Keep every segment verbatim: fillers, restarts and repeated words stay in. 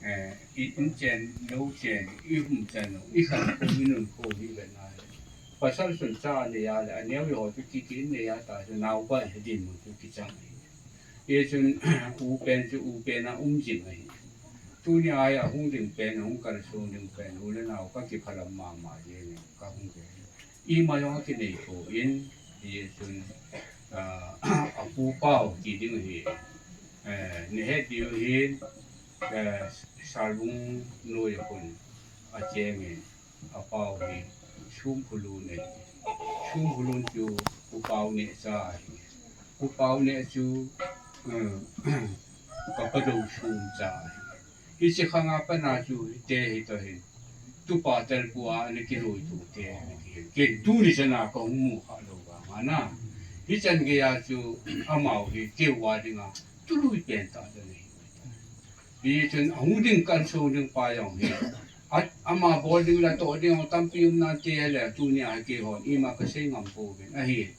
Eh, i, in chen, lou chen, i hum chen, i khan ko, i nun ko hi ve na. Pasal sun cha nei a le, aneo ho chu kiki in nei a ta chu nao pa he din mo chu kichang. Hichun, u pen chu u pen a um jing ahi. Tunia hi ahung ding pen, ahung kalsong ding pen, u le nao ka kiphalam mama jeng in ka hung ve. Ima jong kinei poi, hichun, ah, apu pau ti ding ahi. Eh, nei het diu hin, eh, Salbung noi a khun acheng in, apau hi Sumkhulun ahi. Sumkhulun chu Pu Pau neh cha ahi. Pu Pau neh chu, eh, Papa Dou Sum cha ahi. Hiche khang a pat a chu hite hi toh hin. Tupa telpu a ana kiloi tu te ana kihil. Ken tuni chan a ka hung mu kha lou vang a na. Hichan gei a chu amau hi keu a ding a tului pen tah chu ana hi. Hichun ahung ding kalsong ding pa jong hi. At ama bol ding le toh ding jong tampi um nante le tunia hi keihon ima ka sei ngam pouvin ahi.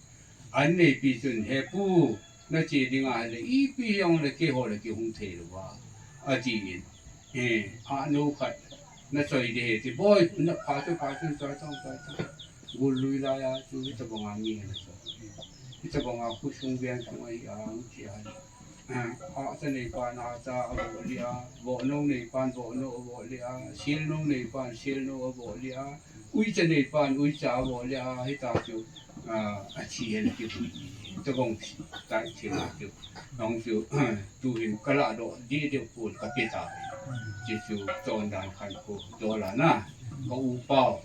An neipi chun, "He pu, na che ding ahile, ipi jong le keiho le kihung thei lou va," ati in. Eh, ano khat, na choi ding ahi ti, "Boi, na pha chu, pha chu, choi tang, choi tang." Gul lui lai a chu, hitabang a mi ana choi. Hitabang a khosung veng sung ahi a, hung chi a. Ah, ah, cha neipan ah cha avoh lih a, vohnou neipan vohnou avoh lih a, silnou neipan silnou avoh lih a, uicha neipan uicha avoh lih a, hita chu, ah, athi hen kibui. Tabang ta thil a chu. Nang chu, tuhin ka ladoh deh deh pon ka pe ta. Chuchu chondan khat khu dola na. Ka u pau.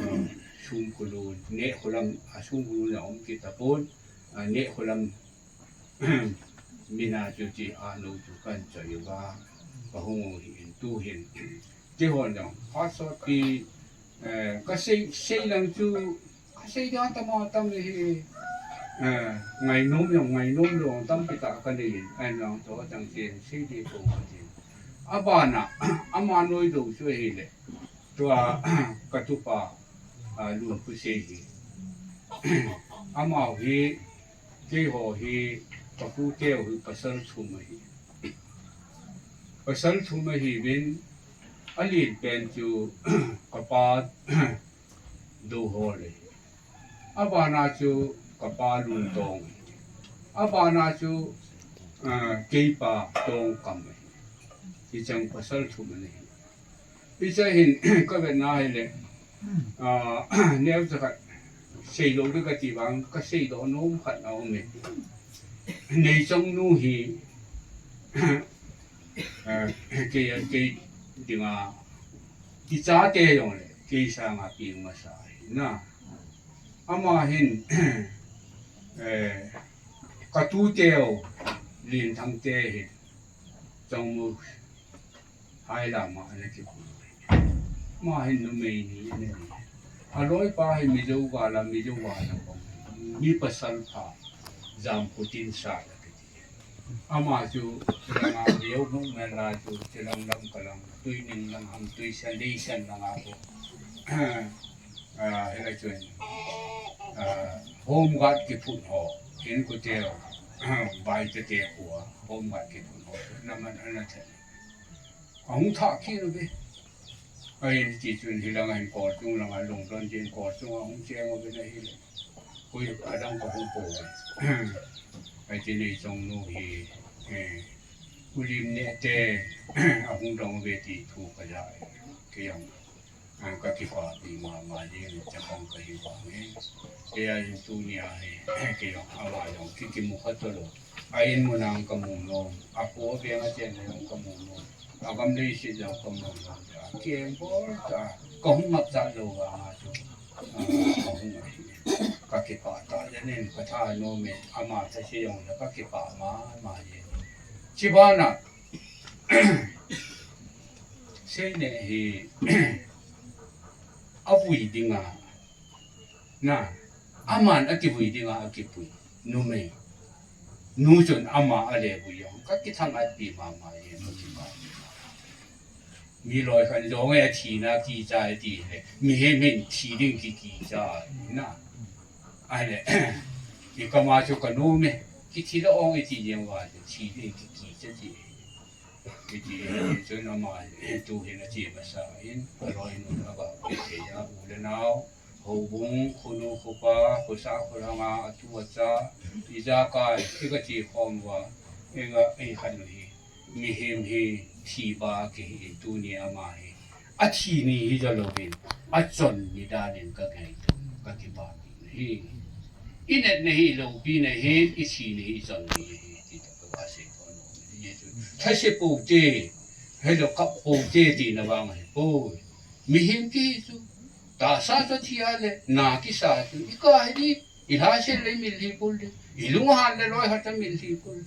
Ah, Sumkhulun, Nehkholam, a Sumkhulun a um kit tapon, ah, Nehkholam, min a chu chi a no chu kan choi uva, ka hung u hi in tuhin. Keihon jong, phat sot pi, eh, ka sei, sei lang chu, ka sei ding tam a tam hi, eh, ngainom jong, ngainom jong tampi tah ka nei in, ahin lang toh chang chen, sei ding ko ka tin. Abana, ama noi dou chu ahile. Tua, ka tupa, ah, Lunkhosei hi. Amau hi, keiho hi, ka pu teu hi pasal thum ahi. Pasal thum ahiuvin, alen pen chu, ka pa, Douhol ahi. Abana chu ka pa Luntong. Abana chu, ah, keipa Tongkam ahi. Hichang pasal thum ana hi. Hiche hin ka vetna hile, ah, neocha khat seilou ding kati vang ka seidoh nom khat aum e. Neichongnu hi, ah, kei, kei dinga, kichate jongle, kei sanga peng masa ahi na. Ama hin, eh, ka tuteu, Lenthangte hin, Chongmu Hailama ana kikoi. Ama hin numei ni ana nei. Aloipa hi Mizo gal a, Mizo gal a bang. Mi pasal pha, Jamkhotin Sat akiti. Ama chu, chulanga Mizo hung mel a chu, chulang lam kalang, Tuining lang ham, Tuisan, Leisan langa ko. Ah, hila chun, ah, home guard kiphut ho, inkote, bai tete khu a, home guard kiphut ho, naman ana the. Ahung thah kit uve. Ahin tichun hilang ahin Kolchung langa Lungdon din Kolchung ahung cheng uve na hile. Koi adang ka hung pouve. Ahi ti Neichongnu hi, eh, U Limneh te ahung dong uve ti thu kaja e. Kei jong, ah, ka kipah pi mama jeng in chapang kahi vang e. Kei a jong tunia hi, kei jong ama jong ki, kimu kha talou. A in mun a jong kamu nom, a kho veng a chen a jong kamu nom, a gam leiset a jong kamu nom, a keng bol ta, kahung ngap chat lou vang a chu, ah, kahung ahi. Ka kipah tah jeng in, ka thanom e, ama thase jong le ka kipah mama jeng. Chubana, Seineh hi, avui dinga, na, aman akivui dinga akipui, numei. Nu chun ama ale vui jong, ka kithang at pi mama e, ka kipah. Mi loi khat jong e athina kicha e ti le, mihem hin thi ding ki, kicha e, na. Ahile, i kama chu ka nom e, kithi le ong e ti jeng uva chu, thi ding ki, kicha ti e. Hiti chun ama tuhin ache masa in, aloi nun avahpi thei a, u le nao, houbung, khonu khopa, khosa kholhanga, atu acha, ijakai, ika che khom uva, inga, ikhat nu hi, mihem hi, thi ba kihi in tuni ama hi. Athi ni hi jalouvin, achon ni danin kangaito, kakipah ni hi. Inetna hi, loupina hi, ithi ni hi, ichon ni hi, ti toh kava sei thou nom in ahi. Thase pou te, helou kap pou te, tina vang ahipoi. Mihem kihi chu, tahsa chu thi a le, na kisa chu, ikah hi di, ilhaset le imil hi pou le, ilunghan le loihat a mil hi pou le.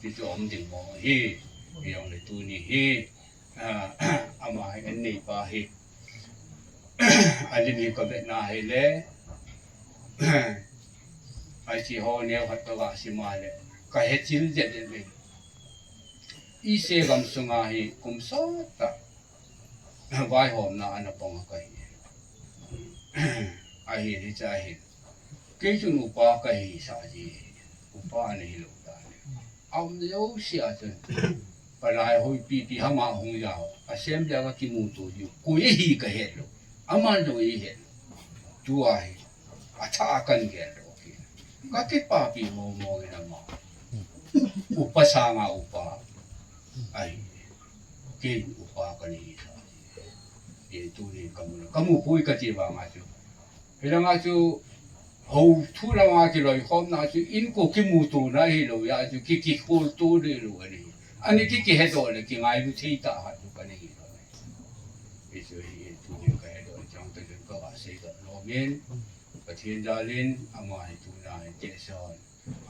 Ti chu um ding mong ahi, hijongle tuni hi, ah, ama hi an neipa hi. Alim hi kavetna hile, achi ho neo khat kava sim a le, kahechil jet jet le. Ise gamsunga hi kum sot tah vaihomna ana pang a kahi. Ahi, hiche ahi. Kei chun upa kahisah ji. Upa ana hilou dan. Aum jouse a chun. Palai hoi pipi hama hung jao. Assembly a kakimuto jiu. Koi ahi kahet lou. Aman jong eihet lou. Tua hi. Athah a kangel lou. Kakipapi momo in ama. Upa sanga upa. Ahi. Kei upa kahisah ji. Kei tuni kamu, kamu poi kati vanga chu. Hilanga chu, hou thu langa kiloikhomna chu, inko kimutona hilou, hia chu, ki, kikhol to hilou ahi. Ani ki, kihedoh le, kingailu thei tah khat chu kana hilou. Hichu hi, tuni kahedoh chang tah chun kava seidoh nom in, Pathen jalin, ama hi tuna hi tehse hon.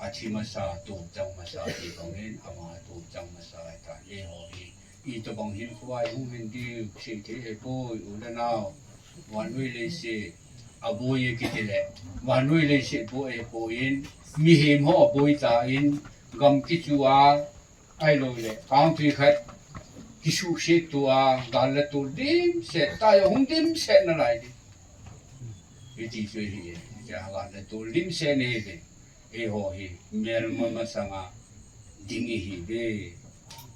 Athi masa, tomchang masa, ti bangin, ama tomchang masa, ahitan, eiho hi. Itobang hinkho a ihung hin diu, seithei ahipoi, u le nao. Vannoi leiset, aboi e kiti le. Vannoi leiset boi ahipoi in, mihem ho aboi tan, gam kichu a, ahilou le, country khat, kisuhset tua, gal le tol dimset, tah jong hung dimset nalai ding. Hiti chu ahi, hitia gal le tol dimset ahi ve. Eiho hi, melma masanga ding ihiuve.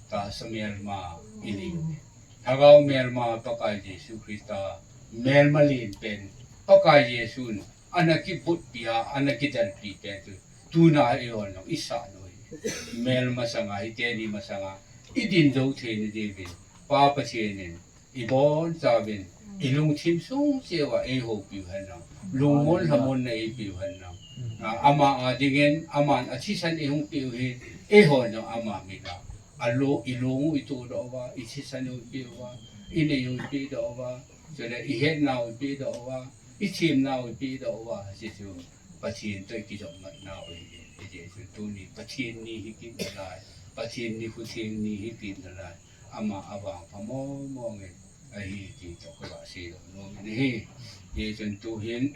Tahsa melma inei uve. Lhagao melma Pakai Jesu Christa melma lenpen. Pakai Jesun ana kibotpi a, ana kidalpi pen chu. Tuna eihon jong isah nau hi. Melma masanga, hiteni masanga idin jou theina diuvin. Pa Pathen in ibonchauvin, ilungthim sung cheh uva eihoupiu hen lang, lungmon lhamonna eipeu hen lang. Ah, ama a dingin, aman athisan eihung peh u hi, eihon jong ama mit a, alo, ilung u itohdoh uva, ithisan u ipeh uva, inei u ipehdoh uva, chule ihetnau ipehdoh uva, ithemnau ipehdoh uva, hiche chu Pathen toh ikijopmatnau ahi, hijeh chun tuni Pathen ni hi kit nalai, Pathen nikho theng ni hi kit nalai. Ama avangpha mong mong in ahi ti toh kava seidoh nom in ahi. Hijeh chun tuhin,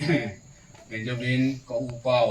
Benjamin ka upa